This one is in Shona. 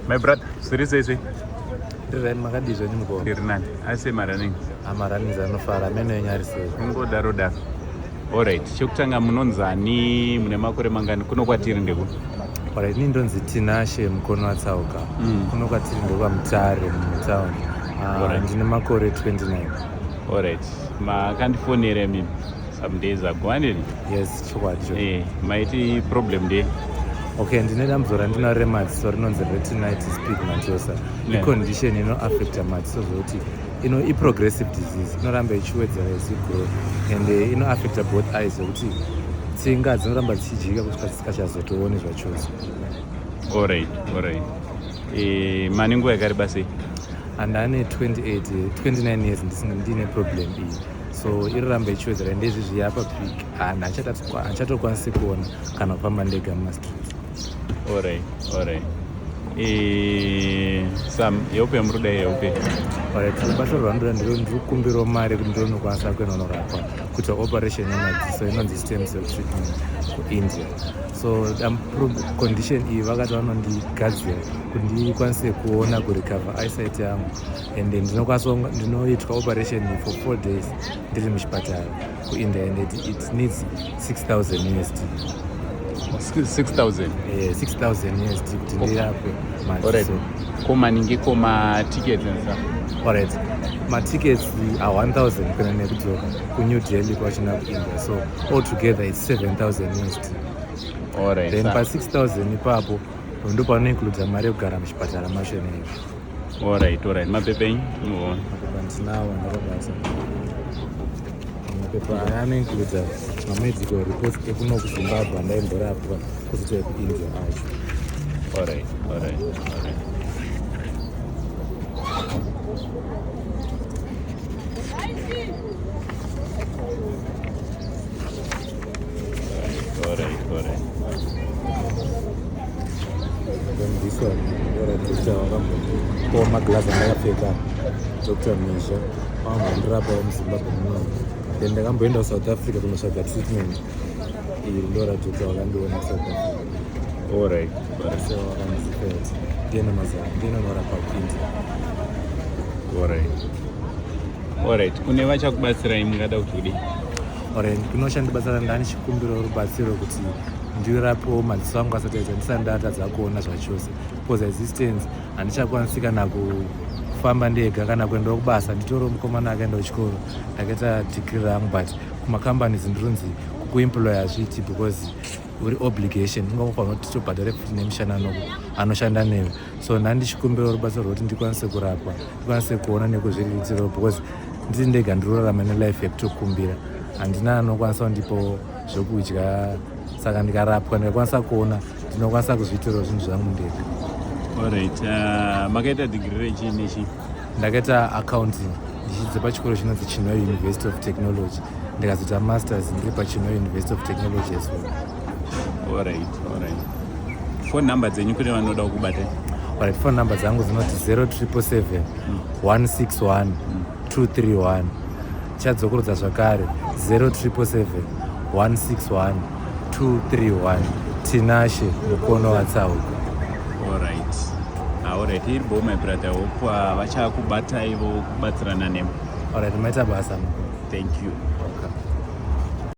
My brother, zviri sei sei? Ndiri right, makadii zvenyu mukoma? Ndiri nani. Asi marunning. Amarunnings anofara, meno enyu ari sei? Kungodaro daro. Alright, chekutanga munonzani, mune makore mangani kuno kwatiri ndeku? Alright, ini ndonzi Tinashe Mukono Watsauka. Kuno kwatiri ndekwaMutare mutown. Alright. Ndine makore 29. Alright, makandifonera imimi some days ago, handini? Yes, chokwadi cho. Maiti problem ndei? Okay, ndine dambudziko randinaro remadziso rinonzi retinitis pigmentosa. Icondition inoaffecta madziso zvekuti ino iprogressive disease, inoramba ichiwedzera as you grow and inoaffecta both eyes zvekuti tsinga dzinoramba dzichidyika kusvika dzisikachazotooni zvachose. Alright. Mane nguva yakareba sei? Andane 28 29 years ndiine problem iyi, so inoramba ichiwedzera and izvizvi yapa peak, handichatokwanisi kuona kana kufamba ndega mumastreets. Alright. Sam, yeupe muruda yeupe. Alright, rubatsiro rwandinoda ndiri kukumbirawo mari kuti ndinokwanisa kuenda kunorapwa kuita operation yemadziso inonzi stem cell treatment kuIndia. So condition iyi vakati vanondigadzira kuti ndikwanise kuona, kurecover eyesight yangu, and ndinoitwa operation for 4 days ndiri muchipatara kuIndia and it needs 6000 USD. 6000? 6000 USD kuti ndirapwe Alright. madziso. Ko maningi, ko matickets and stuff? Alright, matickets are 1000 kuenda nekudzoka kuNew Delhi kwachina kuIndia, so altogether it's 7000 USD. Then pa6000 ipapo ndo panoincluda mari yekugara muchipatara macho neyo. Alright. Mapepa enyu? Muona. Mapepa ndinawo andakabata. Mapepa aya anoincluda mamedical reports ekuno kuZimbabwe andaimborapwa, kuzoita ekuIndia acho. Alright. Alright. Then this one, ora doctor vakambondipawo maglass andakapfeka, Dr Misha vambondirapawo muZimbabwe munomu. Then ndakamboenda kuSouth Africa kunotsvaga treatment. Iri ndo radoctor vakandiona kuSouth Africa. So vakandifet ndiye nonorapa kuIndia. Alright. Kune vachakubatsirai mungada kuti kudii? Alright, kunoshandibatsira, ndani chikumbiro rubatsiro kuti ndirapewo madziso angu asati aita ndisati ndatadza kuona zvachose, because existence handichakwanisi kana kufamba ndega kana kuendawo kubasa. Nditoriwo mukomana akaenda kuchikoro, ndakaita degree rangu, but kumacompanies ndirinzi kukuemploy hazviiti because uri obligation, ungangofanira kuti tobhadhare futi nemushana anoshanda newe. So ndandichikumbira rubatsiro rwekuti ndikwanise kurapwa, ndikwanise kuona nekuzviriritirawo, because ndiri ndega ndirorama nelife yekutokumbira, handina anokwanisa kundipawo zvekudya. Saka ndikarapwa ndikakwanisa kuona, ndinokwanisa kuzviitirawo zvinhu zvangu ndega. Alright. Makaita degree rechii nechi? Ndakaita accounting ndichidzidza pachikoro chinonzi Chinhoyi University of Technology, ndikazoita masters ndiri paChinhoyi University of Technology as well. Alright. Phone number dzenyu kune vanoda kukubatai? Alright, phone number dzangu dzinoti 0777 161 231. Chadzokorodza zvakare, 0777 161 231. Tinashe Mukono Watsauka. Alright. Alright, iri bo my brother. Hope vachakubatai vokubatsirana nemi. Alright, maita basa. Thank you.